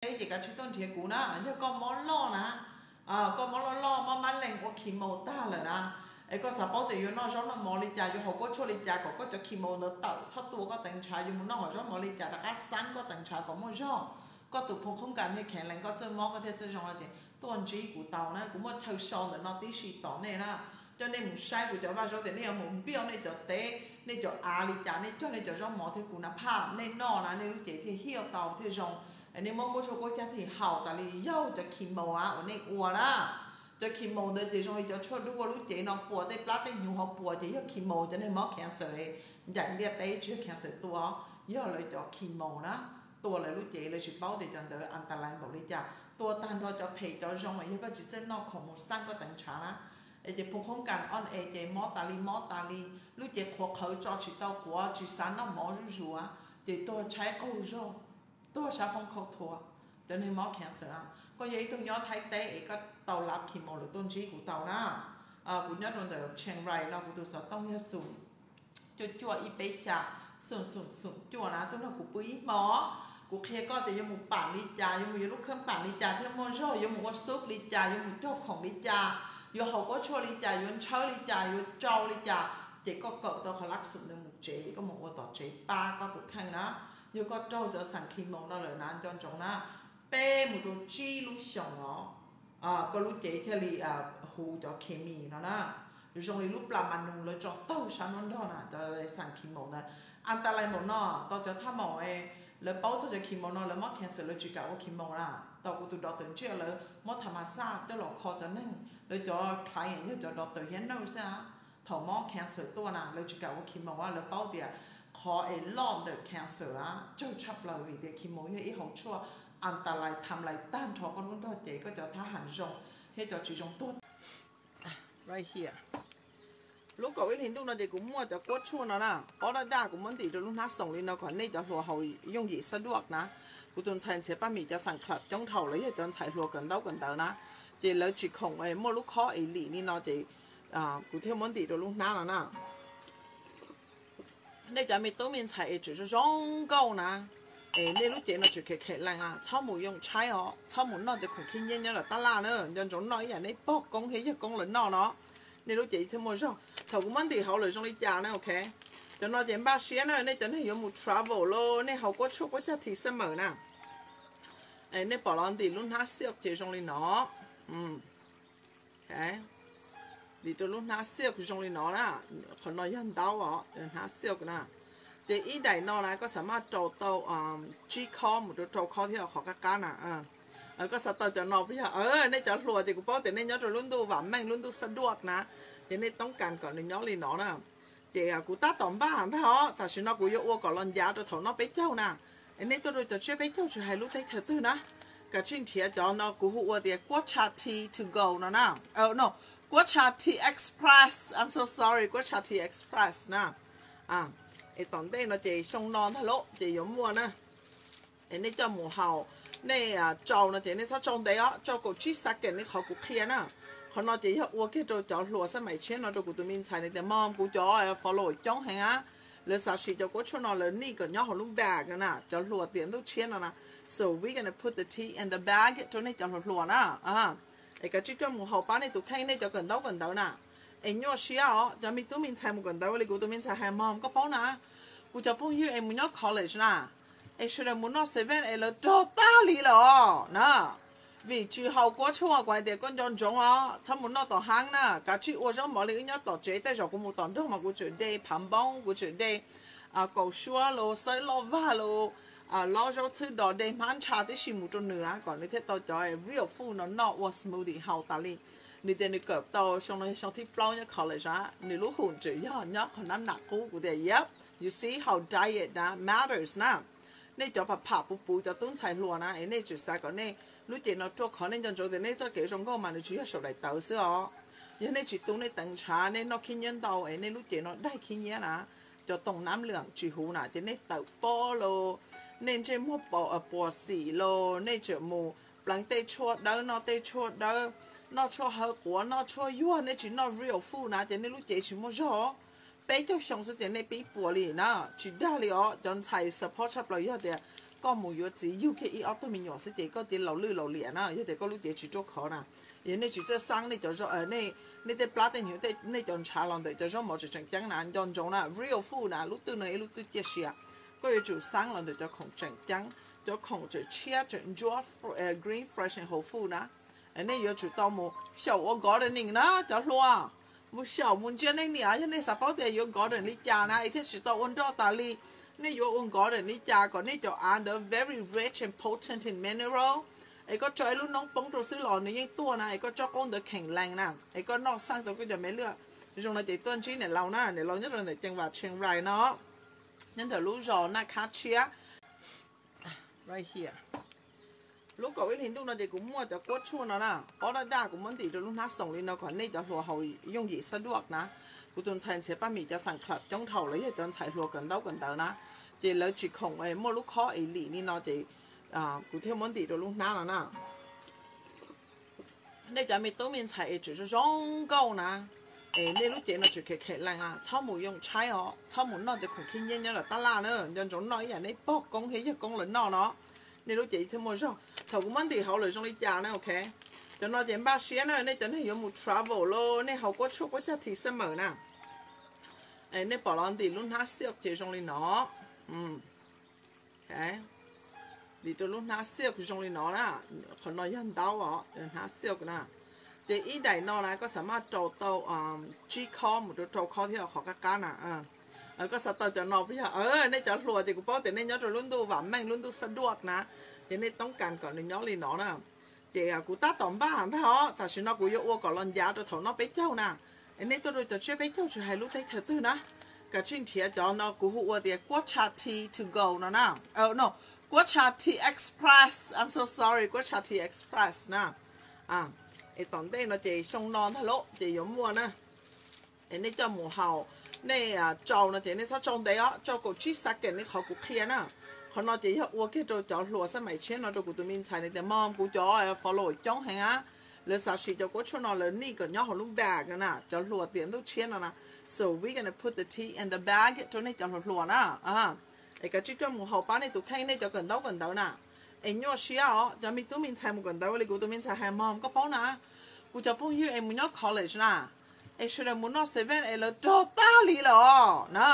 teb ces kav tsij tuaj nrhiav kuv na. Yog koj mob loj na, koj mob loj loj, mob mab leeg ua chemo tag lawm na, es koj xav paub tias yuav noj zaub noj mov li cas, yuav haus kuab tshuaj li cas kom koj cov chemo ntawd tawm txhob tua koj teev ntshav, yuav mus noj hom zaub mov li cas rov qab xab koj teev ntshav kom muaj zog, koj tus phoo khoob kas thiaj kheev lees, koj txawj mob koj thiaj txawj zoo no ces tuaj ntsib kuv tau na. Kuv muaj chaw so ntawm no tib si tom nej na, coj nej mus saib kuv cov vaj zaub tias nej yuav mus build nej cov teb, nej cov av li cas, nej cog nej cov zaub mov thiab kuv na phaj nej noj na, nej lub cev thiaj heal tau thiaj zoo. Nej muab kuab tshuaj kuab cag thiaj haus tas li, yog cov chemo a uas nej ua na. Cov chemo ntawd ces zoo li cov tshuaj dub ua lub cev no puas, tej plab tej hnyuv ho puas ces yog chemo, cov neeg mob cancer ncaim ntiaj teb tsis yog cancer tua, yog lawv cov chemo na, tua lawv lub cev, lawv tsis paub tias cov ntawd an ta lais npaum li cas, tua tag nrho cov phem cov zoo, yog koj tsis txawj noj khoom mus xab koj teev ntshav na. Es ces phoo khoob kas o e ces mob tas li mob tas li, lub cev qhuav qhawv tso tsis tau quav, tsis xav noj mov zuj zus, ces tuag tshaib qaug zog, tuag sab foob khau thua. Cov neeg mob cancer, koj yog ib tug nyob Thaib teb es koj tau lab chemo lawm tuaj ntsib kuv tau na. Kuv nyob rau ntawm Chiang Rai no, kuv tus xov tooj yog xoom cuaj cuaj ib peb xya xoom xoom xoom cuaj na, tuaj nrog kuv pw ib hmo. Kuv qhia koj tias yuav mus pam li cas, yuav mus yuav lub kheeb pam li cas thiaj muaj zog, yuav mus ua soup li cas, yuav mus cog khoom li cas, yuav haus kuab tshuaj li cas, yuav ntshawb li cas, yuav tsau li cas, ces koj kawm tau qhov lab xoom ntawd mus tsev, koj mus ua tom tsev pab koj tus kheej na. Yog koj raug cov xeem chemo no lawm na, nco ntsoov na, peb mus rau tsib lub xyoos os, koj lub cev thiaj li huv cov khes mis no na. Zoo li lub plas mas nus lawv tso tawg sab nruab nrog na, cov xeem chemo ntawd. An ta lais npaum no, tau cov thaj maum lawv paub txog cov chemo no, lawv mob cancer lawv tsis kam ua chemo na. Tau kuv tus doctor ntsiaj lawv muab tham mas xaj coj los kho cov neeg, lawv cov client yog cov doctor thiab nurse xwb. Thaum mob cancer tuaj na, lawv tsis kam ua chemo, lawv paub tias qhov es loj ntawm cancer tsawg tshaj plaws vim tias chemo yog ib hauv tshuaj an ta lais tham lais tag nrho koj lub nrog cev, koj cov thab ham zoo thiab cov tsis zoo tuag. Lub kaum ib hlis ntuj no ces kuv muaj cov kuab tshuaj no na, pob daj daj, kuv muab ntim rau lub hnab xoom li no kom nej cov hluas haus yooj yim xab duaj na. Kuv tus ntxhais Ntxhiav Paj Mim cov fan club coob dhau, lawv yog cov ntxhais hluas kawm ntaub kawm ntawv na, ces lawv tsis khoom muaj lub khob es lim li no ces kuv thiaj muab ntim rau lub hnab no na. Nej cov me tub me ntxhais es tseem zoo zoo nkauj na, es nej lub cev no tseem khem khem lees, txhob mus yoo tshaib os, txhob mus noj cov khoom khib nyiab nyob lawm tab laj na, nco ntsoov noj ib yam nej pog koob thiab yawg koob lawv noj no, nej lub cev thiaj muaj zog. Thaum kuv muab ntim hauv lawm zoo li cas na, ok. Cov no ces npaj siab na, nej cov neeg yuav mus travel los nej haus kuab tshuaj kuab cag this xab mawm na. Nej pom los ntim lub hnab silk ces zoo li no. Ntim rau lub hnab silk zoo li no na. Qhov no yog ntaub os, hnab silk na. Ces ib daim no na koj xav maj rau tau tsib khob mus rau rau khob thiab qhov qab qab na. Koj xav tau cov no puas yog? Nej cov hluas ces kuv paub tias nej nyob rau lub ntuj vam meej lub ntuj xab duaj na, ces nej toob kas kom nws nyob li no na. Ces kuv tab tom npaj ntag os, tam sim no kuv yuav ua kom los ncav rau thaum noj peb caug na. Es nej tuaj rau cov tsiab peb caug tsis hais lub teb chaws twg na, kav tsij nrhiav cov no kuv hu ua tias kuab tsha tea to go no na. No, kuab tsha tea express, I'm so sorry, kuab tsha tea express na. Es tom ntej no ces xyoo no ntag lauj ces yuav muaj na. Es nej coj mus haus, nej tsau no ces nej txhob tsau ntev os, tsau kaum tsib second li qhov kuv qhia na. Qhov no ces yog ua kiag rau cov hluas xab maim tshiab no rau kuv tus me ntxhais na tias mom kuv cov follower coob heev a, lawv xav siv cov kuab tshuaj no lawv need kom nyob hauv lub bag no na, cov hluas tiam ntuj tshiab no na. So we gonna put the tea in the bag rau nej cov hluas hluas na. Es kav tsij coj mus haus pab nej tus kheej, nej cov kawm ntaub kawm ntawv na. Es nyuaj siab os, cov me tub me ntxhais mus kawm ntawv li kuv tus me ntxhais hais mom koj paub na, kuv cov phooj ywg es mus nyob college na, es sawv daws mus noj seven es lawv rog tag li lawm os na. Vim tsis haus kuab tshuaj, kuv hais tias koj nco ntsoov os, txhob mus noj tom haab na, kav tsij ua zaub mov li wb nyob tom tsev. Tej zaum kuv mus tom nroog mas kuv tseem de phav npoob, kuv tseem de kaus suab los, xawb loj vag los, lob zaub txhwb dos, de hmab ntsha tib si mus rau nws kom nws thiaj tau cov real food no noj ua smoothie haus tas li. Nws tias nws kawm tau xyoo no yog xyoo thib plaub nyob college a, nws lub hum tseem yog nyob qhov nab nam qub. Kuv tias yep, you see how diet na matters na. Nej cov pham pham puv puv cov tub ntxhais hluas na es nej tseem xav kom nej lub cev no ruaj khov, nej nco ntsoov tias nej txoj kev zoo nkauj mas nws tsis yog saum daim tawv xwb os. Yog nej tsis tu nej teev ntshav, nej noj khib nyiab ntau es nej lub cev no daig khib nyiab na, cov toom nab lwm tsis huv na ces nej tawm pob los, nej ntsej muag puas xim los, nej tseem mus pleev tej tshuaj dawb, noj tej tshuaj dawb, noj tshuaj hawv quav, noj tshuaj yuag, nej tsis noj real food na ces nej lub cev tsis muaj zog. Peb caug xyoo xwb ces nej pib puas li na, tsis dag li os. Cov ntxhais support tshaj plaws yog tias Koj mus yuav txiv yug kiag ib ob tug me nyuam xwb ces koj cia laus lwj laus liam na, yog tias koj lub cev tsis ruaj khov na. Yog nej tsis txawj xaab nej cov, nej tej plab tej hnyuv, nej cov ntshav los ntawm cov zaub mov tseem tseem ceeb na, nco ntsoov na, real food na, lub twj no ib lub twj ciaj sia. Koj yuav tsum xaab los ntawm cov khoom tseem ceeb, cov khoom tseem tshiab tseem ntsuab, green, fresh and whole food na. Nej yuav tsum tau mus xyaum ua gardening na cov hluas. Mus xyaum mus ntsia nej niam, yog nej xav paub tias yuav garden li cas na es thiaj tsis tau ua nroj tas li. Nej yuav ua garden li cas kom nej cov av ntawd very rich and potent in mineral. Es koj tso ib lub noob poob rau xwb los nws yeej tuaj na, es koj tso qaub ntawd kheem lees na, es koj noj xaj tau koj cov me luaj. Zoo no ces tuaj ntsib niam laus na, niam laus nyob rau ntawm Ceev Vam Chiang Rai no, nyob ntawm lub zos Naj Khab Tshiab. Lub kaum ib hlis ntuj no ces kuv muaj cov kuab tshuaj no na, pob daj daj, kuv muab ntim rau lub hnab xoom li no kom nej cov hluas haus yooj yim xab duaj na. Kuv tus ntxhais Ntxhiav Paj Mim cov fan club coob dhau, lawv yog cov ntxhais hluas kawm ntaub kawm ntawv na, ces lawv tsis khoom muaj lub khob es lim li no ces kuv thiaj muab ntim rau lub hnab no na. Nej cov me tub me ntxhais es tseem zoo zoo nkauj na, es nej lub cev no tseem khem khem lees na, txhob mus yoo tshaib os, txhob mus noj cov khoom khib nyiab nyob lawm tab laj na, nco ntsoov noj ib yam nej pog koob thiab yawg koob lawv noj no, nej lub cev thiaj muaj zog. Thaum kuv muab ntim hauv lawm zoo li cas na, ok. Cov no ces npaj siab na, nej cov neeg yuav mus travel los nej haus kuab tshuaj kuab cag thi xab mawm na. Nej pom los ntim lub hnab silk ces zoo li no. Ntim rau lub hnab silk zoo li no na. Qhov no yog ntaub os, hnab silk na. Ces ib daim no na koj xav maj rau tau tsib khob mus rau rau khob thiab qhov qab qab na. Koj xav tau cov no puas yog? Nej cov hluas ces kuv paub tias nej nyob rau lub ntuj vam meej lub ntuj xab duaj na, ces nej toob kas kom nws nyob li no na. Ces kuv tab tom npaj ntag os, tam sim no kuv yuav ua kom los ncav rau thaum noj peb caug na. Es nej tuaj rau cov tsiab peb caug tsis hais lub teb chaws twg na, kav tsij nrhiav cov no kuv hu ua tias kuab tsha tea to go no na. No, kuab tsha tea express, I'm so sorry, kuab tsha tea express na. Es tom ntej no ces xyoo no ntag lauj ces yuav muaj na. Es nej coj mus haus, nej tsau no ces nej txhob tsau ntev os, tsau kaum tsib second li qhov kuv qhia na. Qhov no ces yog ua kiag rau cov hluas xab maim tshiab no rau kuv tus me ntxhais nws tias mom kuv cov follower coob heev a, lawv xav siv cov kuab tshuaj no lawv need kom nyob hauv lub bag no na, cov hluas tiam ntuj tshiab no na. So we gonna put the tea in the bag rau nej cov hluas hluas na. Es kav tsij coj mus haus pab nej tus kheej, nej cov kawm ntaub kawm ntawv na. Es nyuaj siab os, cov me tub me ntxhais mus kawm ntawv li kuv tus me ntxhais hais mom koj paub na, kuv cov phooj ywg es mus nyob college na, es sawv daws mus noj seven es lawv rog tag li lawm os na.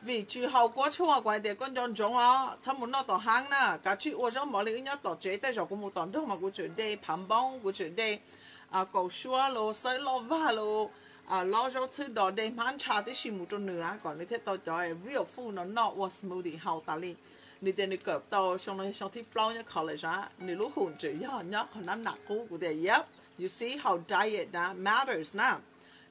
Vim tsis haus kuab tshuaj, kuv hais tias koj nco ntsoov os, txhob mus noj tom haab na, kav tsij ua zaub mov li wb nyob tom tsev. Tej zaum kuv mus tom nroog mas kuv tseem de phav npoob, kuv tseem de kaus suab los, xawb loj vag los, lob zaub txhwb dos, de hmab ntsha tib si mus rau nws kom nws thiaj tau cov real food no noj ua smoothie haus tas li. Nws tias nws kawm tau xyoo no yog xyoo thib plaub nyob college a, nws lub hum tseem yog nyob qhov nab nam qub. Kuv tias yep, you see how diet na matters na.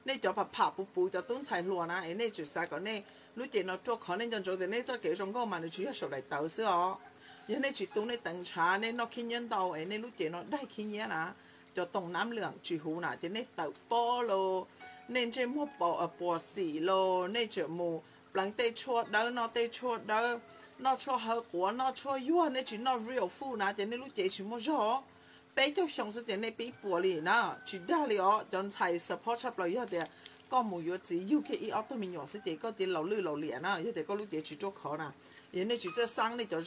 Nej cov pham pham puv puv cov tub ntxhais hluas na, es nej tseem xav kom nej lub cev no ruaj khov, nej nco ntsoov tias nej txoj kev zoo nkauj mas nws tsis yog saum daim tawv xwb os. Yog nej tsis tu nej teev ntshav, nej noj khib nyiab ntau es nej lub cev no daig khib nyiab na, cov toom nab lwm tsis huv na, ces nej tawm pob los, nej ntsej muag puas xim los, nej tseem mus pleev tej tshuaj dawb, noj tej tshuaj dawb, noj tshuaj hawv quav, noj tshuaj yuag, nej tsis noj real food na ces nej lub cev tsis muaj zog. Peb caug xyoo xwb ces nej pib puas li na, tsis dag li os. Cov ntxhais support tshaj plaws yog tias koj mus yuav txiv yug kiag ib ob tug me nyuam xwb ces koj cia laus lwj laus liam na, yog tias koj lub cev tsis ruaj khov na. Yog nej tsis txawj xaab nej cov,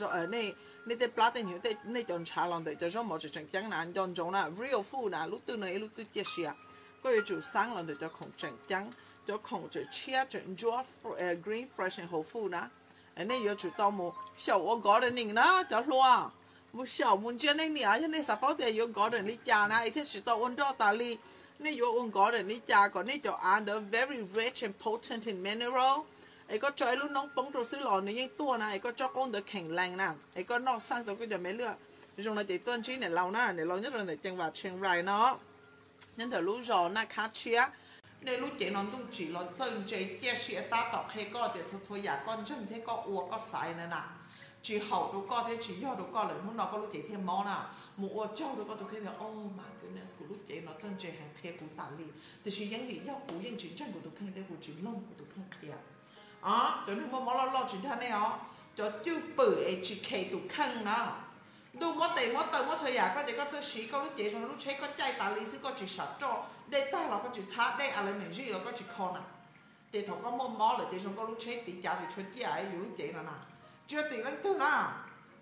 nej tej plab tej hnyuv, nej cov ntshav los ntawm cov zaub mov tseem tseem ceeb na, nco ntsoov na, real food na, lub twj no ib lub twj ciaj sia. Koj yuav tsum xaab los ntawm cov khoom tseem ceeb, cov khoom tseem tshiab tseem ntsuab, green, fresh and whole food na. Nej yuav tsum tau mus xyaum ua gardening na cov hluas. Mus xyaum mus ntsia nej niam, yog nej xav paub tias yuav garden li cas na es thiaj tsis tau ua nroj tas li. Nej yuav ua garden li cas kom nej cov av ntawd very rich and potent in mineral. Es koj tso ib lub noob poob rau xwb los nws yeej tuaj na, es koj tso qaub ntawd kheem lees na, es koj noj xaj tau koj cov me luaj. Zoo no ces tuaj ntsib niam laus na, niam laus nyob rau ntawm Ceev Vam Chiang Rai no, nyob ntawm lub zos Naj Khab Tshiab. Nej lub cev no ntuj tsim los txawj ntse ciaj sia tab tom qhia koj tias txhua txhua yam koj ntseeg thiab koj ua koj xaiv na na, tsis haum rau koj thiab tsis yog rau koj lawm, hnub no koj lub cev thiaj mob na. Mus ua tsaug rau koj tus kheej tias, oh my goodness, kuv lub cev no txawj ntse heev qhia kuv tas li, tiam sis yeej vim yog kuv yeej tsis ntseeg kuv tus kheej thiab kuv tsis mloog kuv tus kheej qhia. Cov neeg muaj mob loj loj tsis dag nej os, cov cwj pwm es tsis khem tus kheej na. Ntuj muab tes muab taw muab txhua yam koj ces koj txawj siv koj lub cev zoo lub tsheb koj caij tas li xwb, koj tsis sam roj, dej tag los koj tsis txhab, dej a la meem zij los koj tsis kho na. Ces thaum koj muaj mob lawm ces zoo koj lub tsheb tiv cav tsis tshua ciaj yus lub cev no na. Tsis yog tim leej twg na.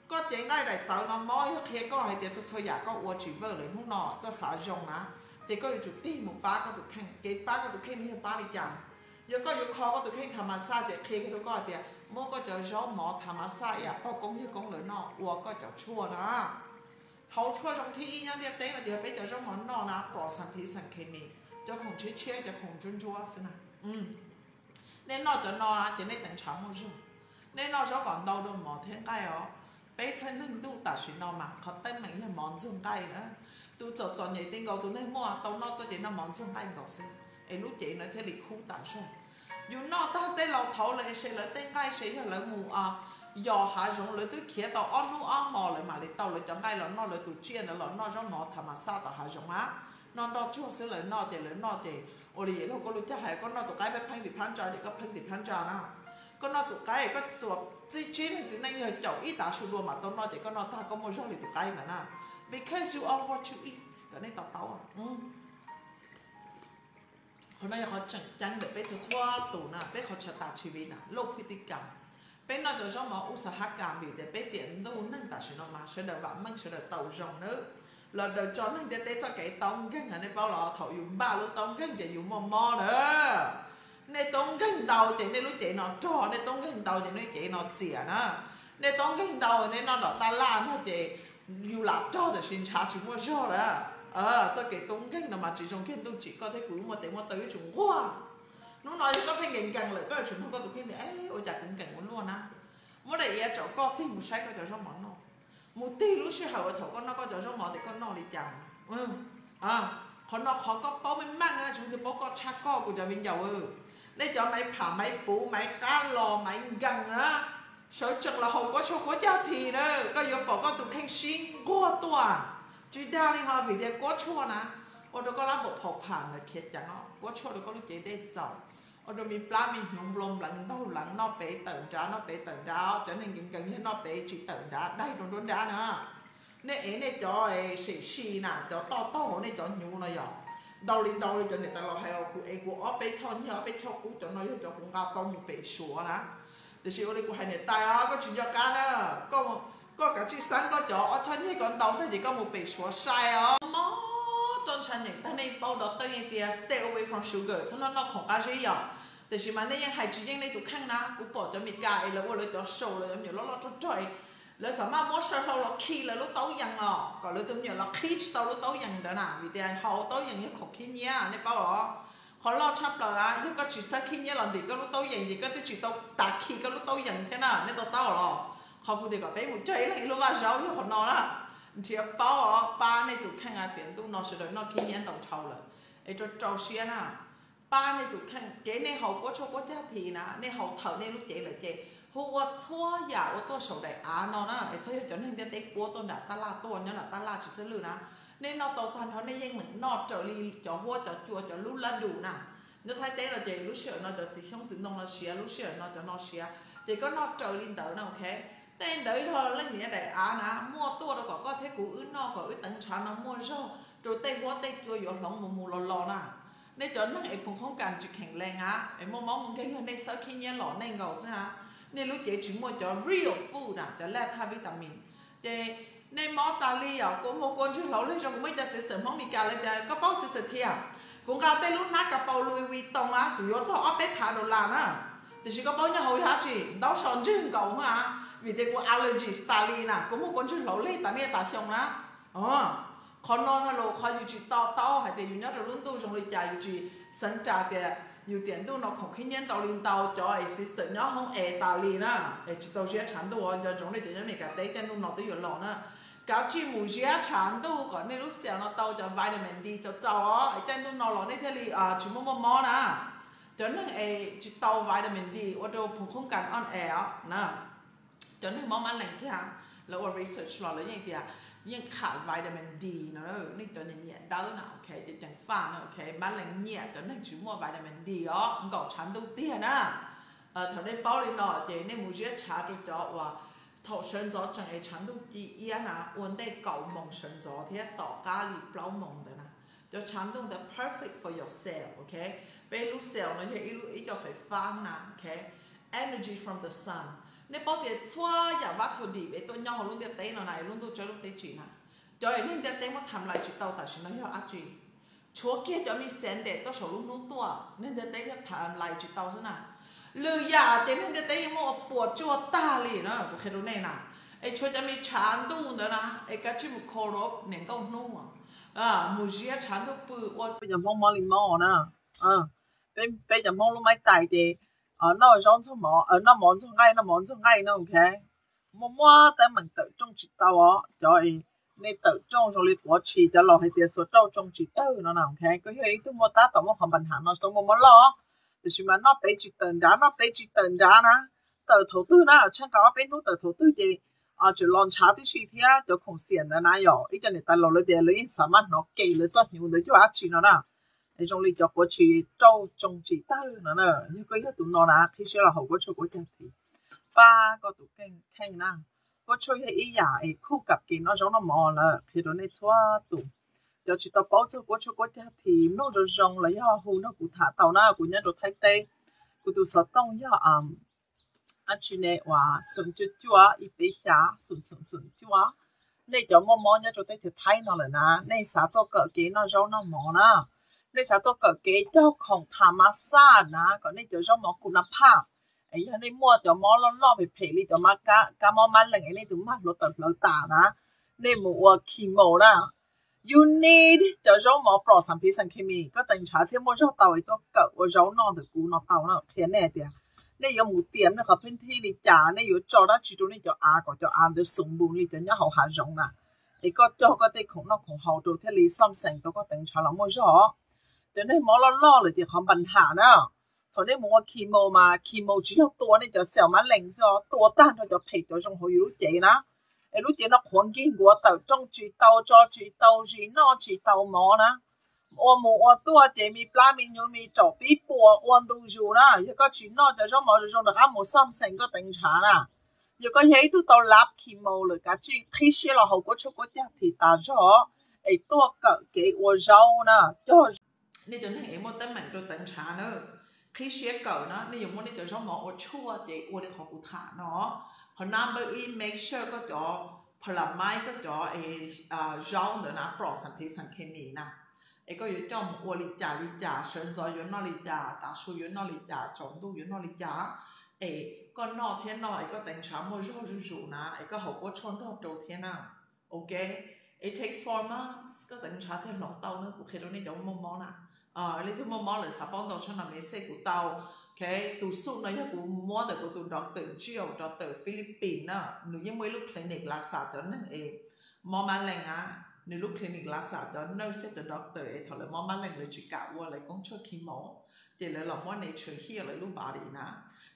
Koj cev nqaij daim tawv no mob yog qhia koj hais tias txhua txhua yam koj ua tsis work lawm hnub no koj xav zoo na, ces koj yuav tsum tig mus pab koj tus kheej. Kev pab koj tus kheej no yog pab li cas? Yog koj yuav kho koj tus kheej tham mas xaj ces qhia kiag rau koj hais tias muab koj cov zaub mov tham mas xaj ib yam pog koob yawg koob lawv noj ua koj cov tshuaj na. Hauv tshuaj zoo thib ib nyob ntiaj teb no ces yog peb cov zaub mov noj na, pom xas phiv xas khes mis, cov khoom tshiab tshiab cov khoom ntsuab ntsuab xwb na. Nej noj cov no na ces nej teev ntshav muaj zog. Nej noj zaub kom ntau dua mov thiab nqaij os. Peb txheej neeg ntuj tam sim no mas qhov teeb meem yog mov ntxuag nqaij na. Tus txom txom nyem tsis nkaus tus neeg muaj tau noj tuaj ces noj mov ntxuag nqaij nkaus xwb es lub cev no thiaj li khub tas zog. Yus noj tag tej laus thaud lawv es lawv tej nqaij es yog lawv mus yos hav zoov lawv twb khiav tau ob hnub ob hmo lawv mam li tau lawv cov nqaij los noj, lawv tus tsiaj ntawd los noj zaub mov tham mas xaj tom hav zoov a. Noj nroj tsuag xwb lawv noj ces lawv noj ces ua li luag koj lub caij hais koj noj tus qaib pheej tim phab ntsa ces koj pheej tim phab ntsa na. Koj noj tus qaib koj txuas txij tsev neeg txiv neej yog caum ib tav su dua mam tau noj ces koj noj tag koj muaj zog li tus qaib ntawd na. Because you are what you eat, kom nej to taub. Qhov no yog qhov tseem ceeb ntawm peb txhua txhua tus na, peb qhov chaw tas tshis viv na, loj phwj tij kam. Peb noj cov zaub mov ub xav hab kam vim tias peb tiam ntuj neeg tam sim no mas sawv daws vam meej sawv daws tau zoo nawb. Los daws tso neeg ntiaj teb txoj kev tau nkeeg na, nej paub los thaum yus npaj lub tau nkeeg ces yus muaj mob na. Nej tau nkeeg ntau ces nej lub cev no rog, nej tau nkeeg ntau ces nej cev no txias na. Nej tau nkeeg ntau nej noj nrom taj laj ntag ces yus lam rog tam sim ntshav tsis muaj zog lawm. Txoj kev tau nkeeg no mas tsis zoo kiag ntuj tsim koj thiab kuv wb muaj tes muaj taw wb tsum nquag. Hnub no yog koj pheej nkees nkees lawm koj yuav tsum nug koj tus kheej tias ua cas kuv nkees ua luaj na. Muab daim iav tsom koj tig mus saib koj cov zaub mov noj, mus tig lub sij hawm uas thaum koj noj koj cov zaub mov tias koj noj li cas. Qhov no qhov koj paub meej meej na, tsis muaj leej twg paub koj tshaj koj kuv cov viv ncaus. Nej cov maiv pham maiv puv maiv qab los maiv nkees na, sawv tsees los haus kuab tshuaj kuab cag this na, koj yuav pom koj tus kheej sib nquag tuaj. Tsis dag li ho vim tias kuab tshuaj na ua rau koj lab npaum phau pham ntawd khiav ceev os, kuab tshuaj rau koj lub cev dej txaus, ua rau me plab me hnyuv nplua npleev ntaug leev noj pem tawm nrad noj pem tawm nrad, cov neeg nkees nkees yog noj pem tsis tawm nrad daig rau nruab nrab na. Nej ev nej cov sem si na, cov toj taug hauv nej cov hnyuv no yog ntau li ntau li cov niam tais laus hais os, kuv ev kuv ob peb choj nyiaj ob peb choj kub, cov no yog cov kuv nqa tau mus pem Suav na. Tiam sis ua li kuv hais niam tais os, koj tsis nco qab na, koj kav tsij xeeb koj cov ob choj nyiaj ko ntau tag ces koj mus pem Suav sai os. Mob roj ntsha nyeem tag nej paub dov tawj yeej tias stay away from sugar, txhob noj noj khoom qab zib yom. Tiam sis mas nej yeej hais tsis yeej nej tus kheej na, kuv pom cov Meskas es lawv ua lawv cov show lawv cov me nyuam loj loj rog rog es lawv xam maj muab saw hlau los khi lawv lub taub yees os, kom lawv tus me nyuam los qhib tsis tau lub taub yees ntawd na, vim tias hau taub yees yog khoom khib nyiab nej paub los. Qhov loj tshaj plaws a, yog koj tsis xav khib nyiab los ntim koj lub taub yees ces koj twb tsis tau tas khi koj lub taub yees thiab na, nej to taub los. Qhov kuv tias kom peb mus cog ib leeg ib lub vaj zaub yog qhov no na. Nrhiav paub os, pab nej tus kheej a, tiam ntuj no sawv daws noj khib nyiab ntau dhau lawm es rau rau siab na. Pab nej tus kheej, kev nej haus kuab tshuaj kuab cag this na, nej haus thawm nej lub cev lawm ces hu ua txhua yam ua tuaj saum daim av no na, es txhob yog cov neeg ntiaj teb puab tuaj nram taj laj tuaj, nyob nram taj laj tsis txawj lwj na. Nej noj tau tag nrho nej yeej meem noj raws li cov huab cov cua cov lub lab dus na. Nyob Thaib teb no ces lub sij hawm no cov txiv xyoob txiv ntoo no siav, lub sij hawm no cov no siav, ces koj noj raws li ntawd na, ok. Tej ntawd yog leej niam daim av na, muaj tuaj rau kom koj thiab kuv wb noj kom wb teev ntshav no muaj zog rau tej huab tej cua yuav hloov mus mus los los na. Nej cov neeg es phoom qoob kas tsis kheem lees a, es muaj mob muaj nkeeg yog nej xawb khib nyiab los nej nkaus xwb a. Nej lub cev tsis muaj cov real food na, cov laj thaj vitamin. Ces nej mob tas li os, kua muag kua ntswg hlauv lig zoo. Kuv muaj ib co sister Hmoob Meskas lawv tias koj paub sister thiab, kuv nqa tej lub hnab kas paus Louis Vuitton a, xum yuav txog ob peb phav dollar na, tiam sis koj paub nyob hauv yog dab tsi? Ntaub so ntswg nkaus a, vim tias kuv allergy tas li na, kua muag kua ntswg hlauv lig tas niaj tas xyoo na. Qhov no na los qhov yus tsis to taub hais tias yus nyob rau lub ntuj zoo li cas, yus tsis xeev ras tias yus tiam ntuj no khoom khib nyiab ntau li ntau, cov es sister nyob hoob es tas li na, es tsis tau ziab tshav ntuj. Nco ntsoov nej cov nyob Meskas teb, caij ntuj no twb yuav los na, kav tsij mus ziab tshav ntuj kom nej lub xees no tau cov vitamin D txaus txaus os, es caij ntuj no los nej thiaj li tsis muaj muaj mob na. Cov neeg es tsis tau vitamin D ua rau phoom qoob kas on es os na. Cov neeg mob mab lees kiag, lawv ua research los lawv yeej tias yeej kham vitamin D no, nej cov nyiam nyiam dawb na, ok, ces ceev faj na, ok, mab lees nyiam cov neeg tsis muaj vitamin D os, nkaum tshav ntuj tiag na. Thaum nej paub li no ces nej mus ziab tshav rau cov uas thaum sawv ntxov tsees es tshav ntuj ci iab na, ua ntej kaum moos sawv ntxov thiab tom qab li plaub moos ntawd na. Cov tshav ntuj ntawd perfect for your cell, ok. Peb lub cell no yog ib lub ib co fais fab na, ok. Energy from the sun. Nej paub tias txhua yam vaj thu dim es tuaj nyob hauv lub ntiaj teb no na, lub ntuj tsawb lub qib tsim na, cov neeg ntiaj teb muab tham lais tsis tau tam sim no yog dab tsi? Tshuav kiag cov me xev ntes tuaj saum lub hnub tuaj, neeg ntiaj teb thiaj tham lais tsis tau xwb na. Lwm yam ces neeg ntiaj teb yeej muab ua puas tsuaj tag li na, kuv qhia rau nej na. Es tshuav cov me tshav ntuj ntawd na, es kav tsij mus kho rau niam nkauj hnub, mus ziab tshav ntuj pw ua. Peb cov Hmoob mob li mob na, peb cov Hmoob lub maib tais ces noj zaub ntxuag mov, noj mov ntxuag nqaij, noj mov ntxuag nqaij no, ok. Muaj muab teeb meem tawm rooj tsis tau os cov. Nej tawm rooj zoo li quav tshis, cov laus hais tias xuas rauj tsoo tsis tawg no na, ok. Koj yog ib tug muaj tab tom muaj qhov npa nham no, tau muaj mob loj, tiam sis mas noj peb tsis tawm nrad, noj peb tsis tawm nrad na. Tawm thaum twg na, tsheej nqa ob peb hnub tawm thaum twg ces tseem los ntshav tib si thiab. Cov khoom xiam ntawd na yog ib co niam tais laus lawv tias lawv yeej xav maj hnov kev lawv txoj hnyuv ntawd cuag dab tsi no na. Zoo li cov quav tshis rauj tsoo tsis tawg no na, yog koj yog tus no na, qhib siab los haus kuab tshuaj kuab cag this, pab koj tus kheej na. Kuab tshuaj yog ib yam es khuj kam kev noj zaub noj mov lawm, qhia rau nej txhua tus. Cov tsis tau paub txog kuab tshuaj kuab cag this, mloog zoo zoo los yog hu nrog kuv tham tau na, kuv nyob rau Thaib teb. Kuv tus xov tooj yog dab tsi ne, uas xoom cuaj cuaj ib peb xya xoom xoom xoom cuaj. Nej cov muaj mob nyob rau teb chaws Thaib no lawm na, nej xav tuaj kawm kev noj zaub noj mov na, nej xav tuaj kawm kev cog khoom tham mas xaj na kom nej cov zaub mov kuj na phaj. Yog nej muaj cov mob loj loj phem phem li cov kab mob mab lees es nej tus mag hluav taws hlawv tas na, nej mus ua chemo na. You need cov zaub mov pom xam phiv xam khes mis, koj teev ntshav thiaj muaj zog tau es tuaj kawm ua zaub noj ntawm kuv no tau na. Qhia nej tias nej yuav mus tiam nej qhov pheej thij li cas, nej yuav tso dab tsi rau nej cov av kom cov av ntawd xoom npu li cov nyob hauv hav zoov na. Es koj cog koj tej khoom noj khoom haus rau thiaj li xoj xeem tau koj teev ntshav los muaj zog. Cov neeg mob loj loj lawm tias qhov npa nham na, thaum nej mus ua chemo mas chemo tsis yog tua nej cov xeem mab lees xwb os, tua tag nrho cov phem cov zoo hauv yus lub cev na. Es lub cev no qhuav nkig nkuav, tawm rooj tsis tau, tso tsis tau zis, noj tsis tau mov na. Ua mus ua tuaj ces me plab me nyuv me raum pib puas ua ntu zus na. Yog koj tsis noj cov zaub mov zoo zoo rov qab mus xoj xeem koj teev ntshav na. Yog koj yog ib tug tau lav chemo lawm, kav tsij qhib siab los haus kuab tshuaj kuab cag this tas zog es tuaj kawm kev ua zaub na. Cog nej cov neeg es muaj teeb meem rau teev ntshav na, qhib siab kawm na, nej yuav muab nej cov zaub mov ua tshuaj ces ua li qhov kuv tham no. Qhov number ib, make sure koj cov pha la maib, koj cov zaub ntawd na pom xam phiv xam khes mis na. Es koj yuav coj mus ua li cas li cas, sawv ntxov yuav noj li cas, tav su yuav noj li cas, tsaus ntuj yuav noj li cas, es koj noj thiab noj es koj teev ntshav muaj zog zuj zus na, es koj haus kuab tshuaj ntog rau thiab na. Ok, it takes four months koj teev ntshav thiaj hloov tau na, kuv qhia rau nej cov muaj mob na. Leej twg muaj mob lawm xav paub ntau tshaj no me xej kuv tau. Ok, tus xuj no yog kuv muab ntawm kuv tus doctor Jill, doctor Philippines na, nws yeej muaj ib lub clinic lav xam cov neeg es mob mab lees a. Nws lub clinic lav xam cov nurse thiab cov doctor es thaum lawv mob mab lees lawv tsis kam ua lawv koob tshuaj chemo, ces lawv los muab nature heal lawv lub body na.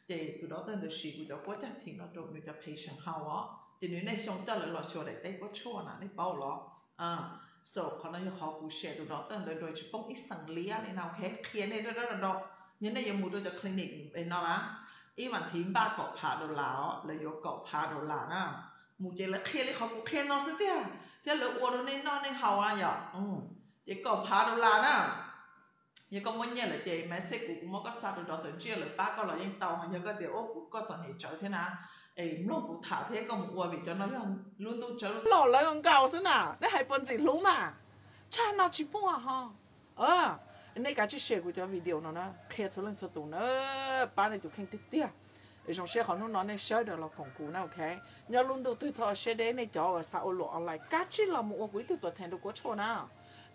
Ces tus doctor ntawd siv kuv cov kuab cag this no rau nws cov patient haus os, ces nws niaj xyoo coj lawv los xyuas daim teb kuab tshuaj na, nej paub los? So qhov no yog qhov kuv share tus doctor ntawd dua tsis poob ib xees liab li na, ok, qhia nej dab dab do do. Yog nej yuav mus rau cov clinic no na, ib vas thiv npaj kaum phav dollar os, lawv yuav kaum phav dollar na. Mus ces lawv qhia li qhov kuv qhia no xwb tiag, thiab lawv ua rau nej noj nej haus na yom. Ces kaum phav dollar na. Yog koj muaj nyiaj lawm ces message kuv, kuv muab koj xa rau doctor Jill lawv pab koj los yeej tau. Yog koj tias ua kuv koj txom nyem tsawv thiab na, es mloog kuv tham thiab koj mus ua vim cov no yog lub ntuj tsawb lub qib los lawv nkaus xwb na, nej hais puas ntxim hlub mas. Tshaj no tsis muaj ho. Nej kav tsij share kuv cov video no na, qhia txhua leej txhua tus na, pab nej tus kheej tiag tiag. Zoo siab qhov hnub no nej sawv daws los koom kuv na, ok. Nyob lub ntuj twg txhob ua siab deb, nej cov uas xav ua luam online kav tsij los mus ua kuv ib tug tuam theem rau kuab tshuaj na.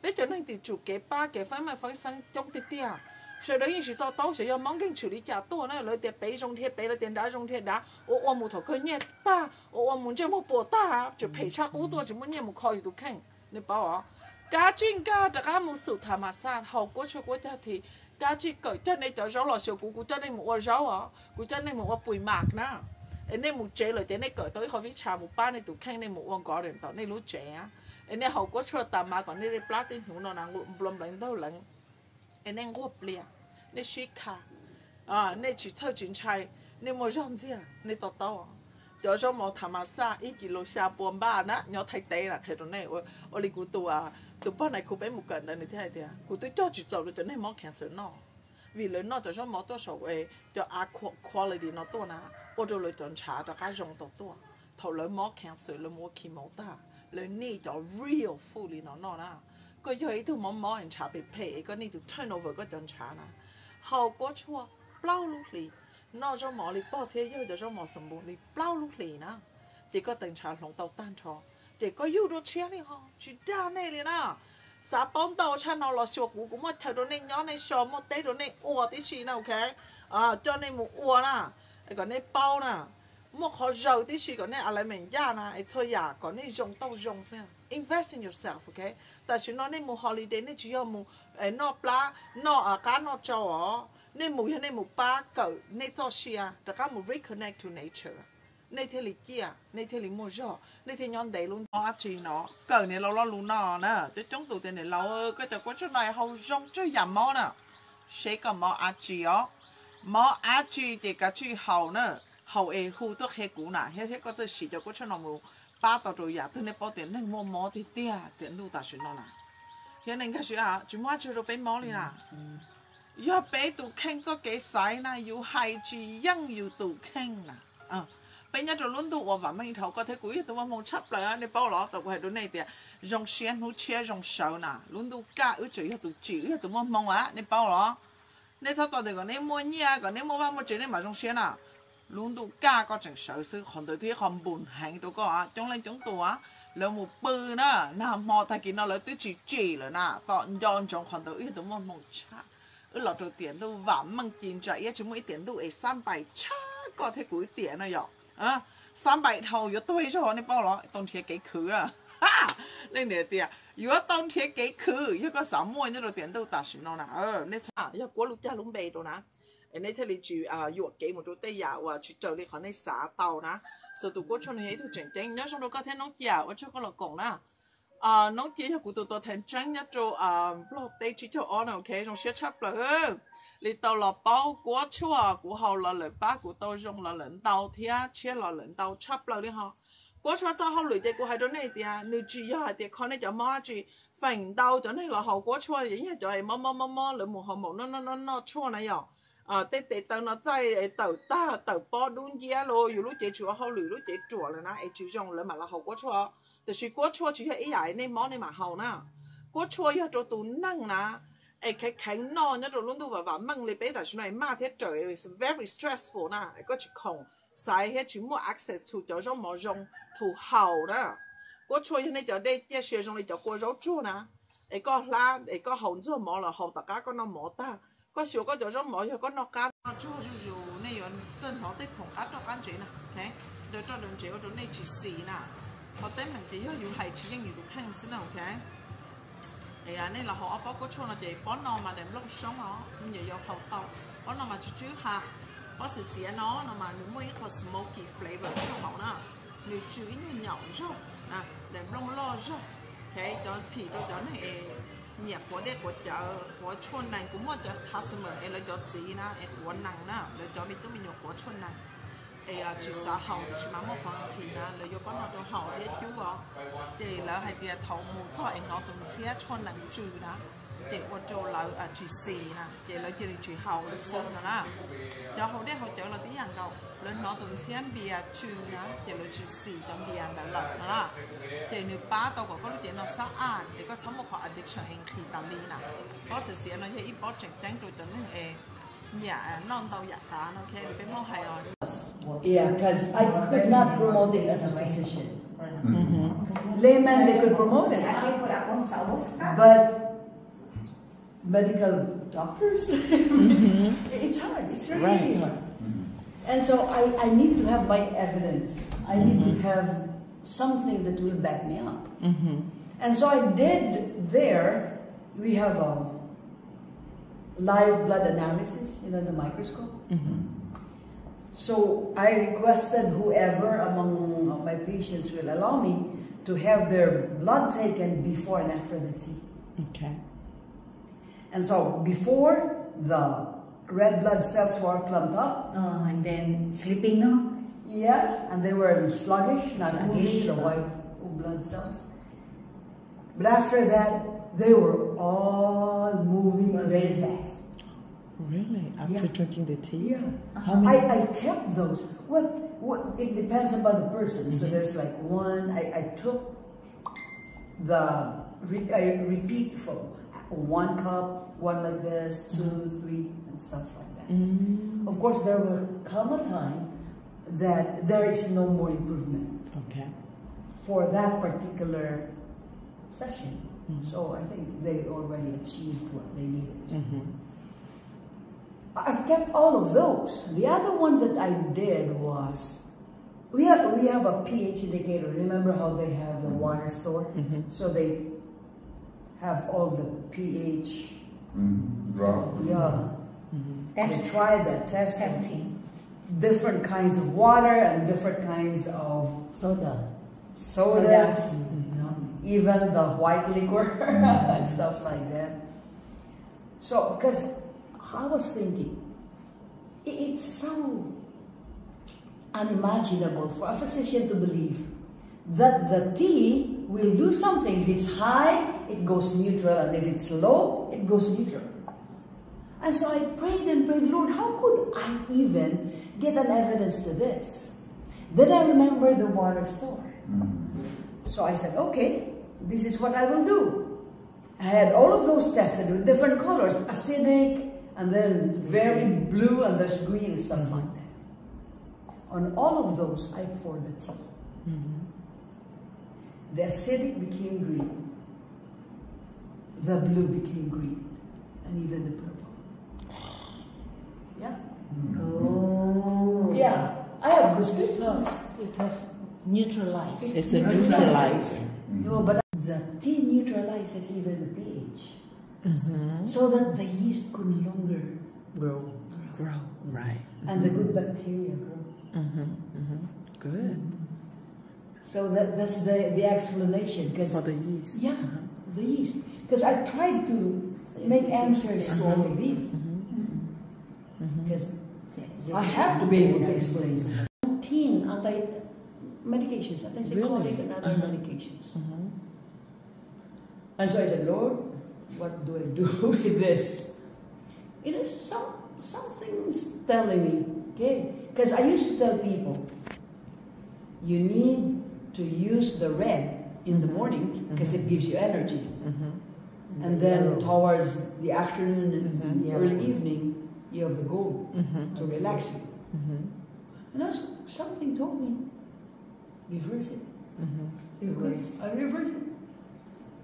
Peb cov neeg tim tsum kev pab kev feeb meej feeb xeeb coob tiag tiag. Sawv daws yeej tsis to taub xyov yog mob nkeeg tshwm li cas tuaj na, lawv tias pem zoo dhia pem, lawv tias nrad zoo dhia nrad, ua ua mus thaum kawg nyiaj tag, ua ua mus ntsej muag puas tag, tseem phem tshaj qub tuaj tsis muaj nyiaj mus kho yus tus kheej, nej paub os. Kav tsij nkag rov qab mus xum tham mas xaj, haus kuab tshuaj kuab cag this, kav tsij kawm cog nej cov zaub los xyuas kuv, kuv coj nej mus ua zaub os, kuv coj nej mus ua pui mas na. Es nej mus tsev lawm ces nej kawm tau ib qho vib tsha mus pab nej tus kheej, nej mus ua garden tom nej lub tsev. Es nej haus kuab tshuaj tas mas kom nej tej plab tej hnyuv no na nplua nplaiv ntaug leev, es nej nquag plias, nej sib kha, nej tsis txhawj tsis ntshai, nej muaj zog ntxiag, nej to taub. Cov zaub mov tham mas xaj ib kis lus xya pua npaj na, nyob Thaib teb na, qhia rau nej. Ua li kuv tus, tus pog nais khu peb mus kawm ntawd nws thiaj hais tias kuv twb cog tsis txaus rau cov neeg mob cancer noj. Vim lawv noj cov zaub mov tuaj saum cov a quality no tuaj na, ua rau lawv cov ntshav rov qab zoo tau tuaj. Thaum lawv mob cancer, lawv mus ua chemo tag, lawv need cov real food li no noj na. Koj yog ib tug mob mob ntshav phem phem, koj need to turn over koj cov ntshav na. Haus kuab tshuaj plaub lub hlis, noj zaub mov li pog thiab yawg cov zaub mov xoo npu li plaub lub hlis na, ces koj tes ntshav hloov tau tag nrho. Ces koj yug dua tshiab li ho tsis dag nej li na. Xav paub ntau tshaj no los xyuas kuv, kuv muaj chaw rau nej nyob, nej so, muaj teb rau nej ua tib si na, ok. Coj nej mus ua na, kom nej paub na. Muaj qhov zaws tib si kom nej a laiv meem ncaj na, es txhua yam kom nej zoo tau zoo xwb. Invest in yourself, ok. Tam sim no nej mus holiday nej tsis yog mus noj plab noj qab noj tsau os. Nej mus yog nej mus pab kawm nej txoj sia rov qab mus reconnect to nature, nej thiaj li ciaj, nej thiaj li muaj zog, nej thiaj nyob ntev lub ntuj. Dab tsi no kawm niam laus lo lus no na, coob coob tus tias niam laus, koj cov kuab tshuaj no haus zoo tsawg yam mob na. Seb koj mob dab tsi os. Mob dab tsi ces kav tsij haus na. Haus es hu tuaj qhia kuv na, thiab koj txawj siv cov kuab tshuaj no mus pab tau rau yam twg. Nej paub tias neeg muaj mob tiag tiag tiam ntuj tam sim no na, thiab neeg nkag siab tsis muaj dab tsi rau peb mob li na. Yog peb tus kheej txoj kev xaiv na, yus hais tsis yeej yus tus kheej na. Peb nyob rau lub ntuj uas vam meej dhau, koj thiab kuv ib yog tus muaj hmoo tshaj plaws, nej paub los? Tau kuv hais rau nej tias zoo siab hnub tshiab zoo sawv na, lub ntuj kaj wb tseem yog tus tsim, wb yog tus muaj hmoo a, nej paub los? Nej txhob tos tias kom nej muaj nyiaj, kom nej muaj vaj muaj tsev nej mam zoo siab na. Lub ntuj kaj koj tseem sawv xwb, qhov ntawd thiaj qhov npun heev rau koj. Coob leej coob tus lawv mus pw na, nag hmo tag kis no lawv twb tsis tsim lawm na. Tom nco ntsoov qhov ntawd, wb yog tus muaj hmoo tshaj. Wb los rau tiam ntuj vam meej ci ntsa iab, tsis muaj ib tiam ntuj es xab npais tshaj koj thiab kuv ib tiam no yom. Xab npais dhau yuav tuag ib zaug, nej paub los? Tau nrhiav kev khwv. Nej niam tias yuav tau nrhiav kev khwv, yog koj xav muaj nyob rau tiam ntuj tam sim no na. Nej txhob, yog kuab lub cag lub npe rau na, nej thiaj li tsis yuam kev mus rau tej yam uas tsis raws li qhov nej xav tau na. Xws tus kuab tshuaj no yog ib tug tseem ceeb. Nyob zoo rau koj thiab Noob Cia, ua tsaug koj los koom na. Noob Cia yog kuv tus tuam thawj tseeb nyob rau Nplog teb tsib caug ob no, ok, zoo siab tshaj plaws li tau los paub kuab tshuaj. Kuv haus los lawm pab kuv tau zoo los lawm ntau thiab tshiab los lawm ntau tshaj plaws li ho. Kuab tshuaj txoj hauj lwm ces kuv hais rau nej tias nws tsis yog hais tias kho nej cov mob dab tsi. Feem ntau cov neeg los haus kuab tshuaj yeej yog cov mob mob mob mob, lawv mus haus maum noj noj noj noj tshuaj na yom. Tej tes taw no txaij tawm tag tawm pob dub nciab los yus lub cev tsis ua hauj lwm, lub cev ruam lawm na es tsis zoo lawv mam los haus kuab tshuaj. Tiam sis kuab tshuaj tsis yog ib yam nej mob nej mam haus na. Kuab tshuaj yog rau tus neeg na, es kheev kheev noj nyob rau lub ntuj vam vam meej li peb tam sim no es maj thiab raws, very stressful na, koj tsis khoom xaiv thiab tsis muaj access to cov zaub mov zoo to haus na. Kuab tshuaj yog nej cov dej ciaj sia zoo li cov kua zaub tsuag na, es koj hlab es koj haus ntxuag mov los haus tom qab koj noj mov tag, koj xyuas koj cov zaub mov yog koj noj qab noj tsuag zuj zus, nej yuav txawj hnov tej khoom qab roj qab ntsev na, daws roj daws ntsev ua rau nej tsis xis na. Qhov teeb meem ces yog yus hais tsis yeej yus tus kheej xwb na, ok. Nej los haus ob pob kuab tshuaj no ces pob no mas daim nplooj soob os, me nyuam yaus haus tau. Pob no mas tsw tsw ha, pob xiav xiav no no mas nws muaj ib qho smoky flavor rau hauv na, nws tsw ib nyuag nyaum zog, daim nplooj loj zog. Ok, cov phim rau cov neeg es nyiam quav dej quav cawv, quav tshuaj nees, kuv muaj cov customer es lawv cov txiv na es quav nees na, lawv cov me tub me nyuam quav tshuaj nees es tsis xav haus tiam sis mas muaj qhov nqhis na, lawv yuav pob no rau haus thiab cub os. Ces lawv hais tias thaum mus txog es hnov tus ntxhiab tshuaj nees tsw na, ces ua rau lawv tsis xis na, ces lawv cia li tsis haus li xwb no na. Cov haus dej haus cawv los tib yam nkaus, lawv hnov tus ntxhiab npias tsw na ces lawv tsis xis cov npias ntawd lawm no na. Ces nws pab tau kom koj lub cev no xab aj es koj txhob muaj qhov addiction es nqhis tas li na. Pob xiav xiav no yog ib pob tseem ceeb rau cov neeg es nyiam noj ntau yam qav no, ok, peb muaj hais os. Yeah, because I could not promote it as a physician. Layman, they could promote it, but medical doctors, it's hard. It's really, right, hard. And so I, I need to have my evidence. I need to have something that will back me up. And so I did there. We have a live blood analysis, you know, the microscope. So I requested whoever among my patients will allow me to have their blood taken before and after the tea. Okay. And so before, the red blood cells were clumped up. Uh, and then sleeping, no? Yeah, and they were sluggish, not moving, the white blood cells. But after that, they were all moving very fast. Really? After drinking the tea? Yeah. How many? I, I kept those. Well, what, it depends upon the person. So there's like one, I, I took the, re, I repeat for one cup, one like this, two, three, and stuff like that. Of course, there will come a time that there is no more improvement. Okay. For that particular session. So I think they already achieved what they needed. I kept all of those. The other one that I did was, we have, we have a pH indicator. Remember how they have the water store? So they have all the pH. Yeah. They try that testing. Different kinds of water and different kinds of soda. Sodas, even the white liquor and stuff like that. So, because I was thinking, i- it's so unimaginable for a physician to believe that the tea will do something. If it's high, it goes neutral, and if it's low, it goes neutral. And so I prayed and prayed, Lord, how could I even get an evidence to this? Then I remember the water store. So I said, okay, this is what I will do. I had all of those tested with different colors, acidic, and then very blue, and there's green and stuff like that. On all of those, I poured the tea. The acidic became green. The blue became green. And even the purple. Yeah? Oh. Yeah. I have goosebumps. It has neutralized. It's a neutralizer. No, but the tea neutralizes even the pH. So that the yeast could no longer grow. Grow, right. And the good bacteria grow. Good. So that, that's the, the explanation. 'Cause for the yeast. Yeah, the yeast. Because I tried to make answers to all of these. Because I have to be able to explain. Anti medications, antipsychotic and other medications. And so I said, Lord, what do I do with this? You know, some, something's telling me, okay? Because I used to tell people, you need to use the red in the morning because it gives you energy. And then towards the afternoon and early evening, you have the gold to relax you. And also, something told me, reverse it. Reverse. I reverse it.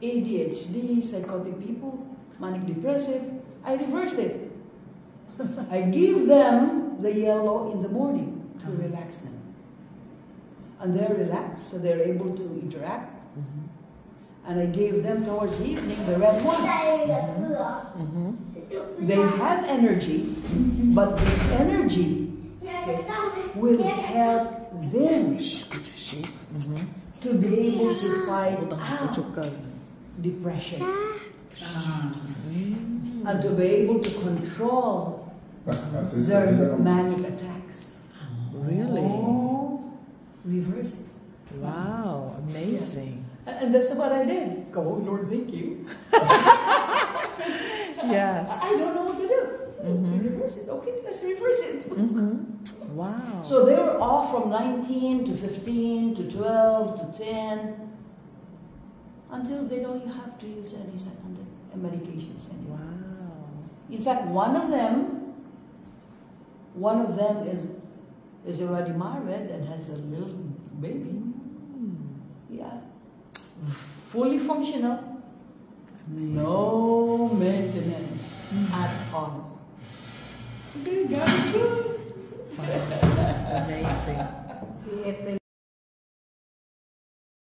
A D H D, psychotic people, manic depressive, I reversed it. I give them the yellow in the morning to relax them. And they're relaxed, so they're able to interact. And I gave them towards the evening the red one. They have energy, but this energy, okay, will help them to be able to fight out depression and to be able to control their manic attacks. Really? Reverse it. Wow, amazing. And, and that's what I did. Go, Lord, thank you. Yes. I don't know what to do. Reverse it. Okay, let's reverse it. Wow. So they were off from nineteen to fifteen to twelve to ten until they don't have to use any psych-, medications anymore. Wow. In fact, one of them, one of them is, is already married and has a little baby. Yeah. Fully functional. Amazing. No maintenance at all. Okay, God is good. Wow. Amazing.